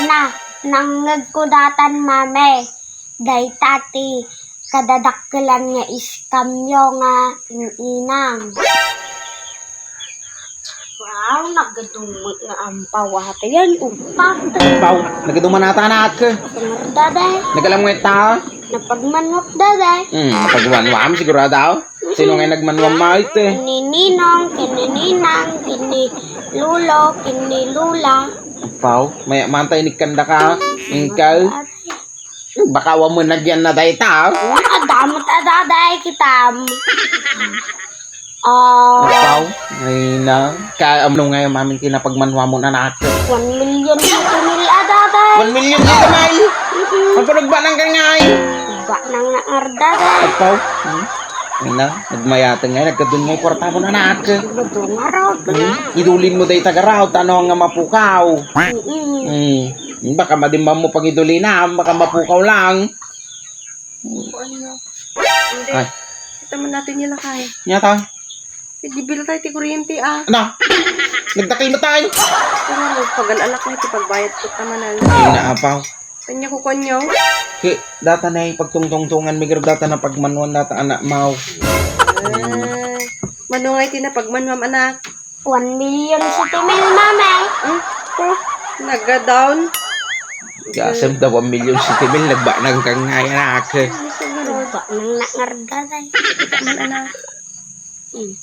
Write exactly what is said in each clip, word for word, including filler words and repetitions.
Na, nangngegko datan, Mame. Dayta ti kadadakkelan nga iskamyo nga in-inang. Wow, nagdummet nga ampaw ata yan. Upak. Ampaw, nagdumanata, anak. Daday. Nagalam nga ita? Napagmanok, daday. Hmm, napagmanwam, sigurado. Sino nga nagmanwam, Marte? Ni Ninong, kini Ninang, kini Lolo, kini Lola. Ampaw, may mantay ni kanda ka. Ingkaw. Baka wa mo nagyan na dayta, ah. Nakadamot a daday kitam. Ah. Ampaw, ay na. Ka, ano nga yung mamin kinapagmanwa mo na natin? One million fifty mil a daday. One million dito, May. Mm-mm. Ang panagbanang ka nga, eh. Ba nang naarda, daday. Ampaw. Hmm? Ay na, nagmayateng nga, nagkadun nga yung kwarta mo na natin. Madungaraw, hmm? Idulin mo day tagaraw, tano nga mapukaw. Mm-mm. Hmm. Baka madimman mo pangidulina, baka mapukaw lang. Hindi. Ay. Kita man natin yung lakay. Nyata? Di bill tayo ti kuryente, ah. Ano? Nagdakil mo tayo? Ano, pagal-alak na iti pagbayad ko tamanan. Ay, naapaw. Kanya ko kanyo? Ki, data na yung pagtungtungtungan, migar data na pagmanuan data anak mau. Ah, mano nga iti na pagmanuam, anak? One million siti mil, Mame. Hmm? Oh, nagadawn. Gasem da one million siti mil, nagbanang kang nga anak. Nagbanang na ngarda, day. Kita man, anak. Hmm.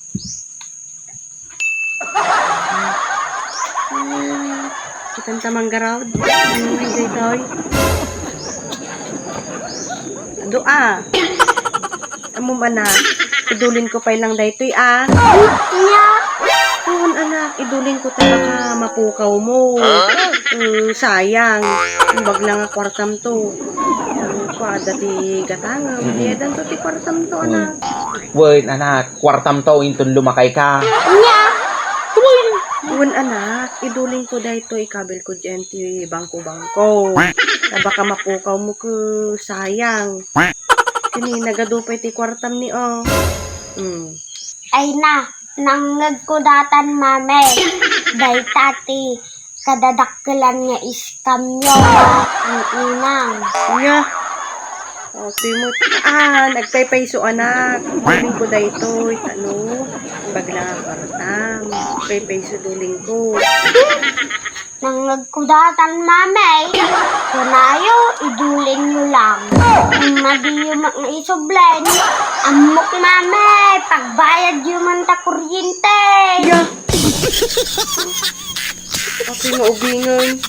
Hmm. Kitanta manggaraw. Ano nga daytoy? Adu, ah. Ammom, anak, idulin ko pay lang daytoy, ah. Nya? Wen, anak, idulin ko talaga, mapukaw mo. Huh? Eh, sayang. Imbag lang nga kwartam to. Kuada ti gatangem. Mm-mm. Diyadan to ti kwartam to, anak. Wen, anak, kwartam to, inton lumakay ka. Nya? Wen, anak, idulin ko daytoy, ikabil ko diyan ti bangko-bangko. Ta baka mapukaw mo, ku, sayang. Kini nagadu pay ti kuartam ni, oh. Mm. Ay na, nangngegko datan, Mame. Dayta ti kadadakkelan nga iskamyo nga in-inang. Nga. Oh, simot. Ah, nagpaypayso, anak. Kunin ko daytoy. Ano? Bagla nga kuartam. Paypayso duling ko. Nangngegko datan, Mame. Kunayo, idulinyo lang. Madiyo met nga isublen. Ammok, Mame, pagbayadyo man ta kuryente. Ya. Ako'y maubingan.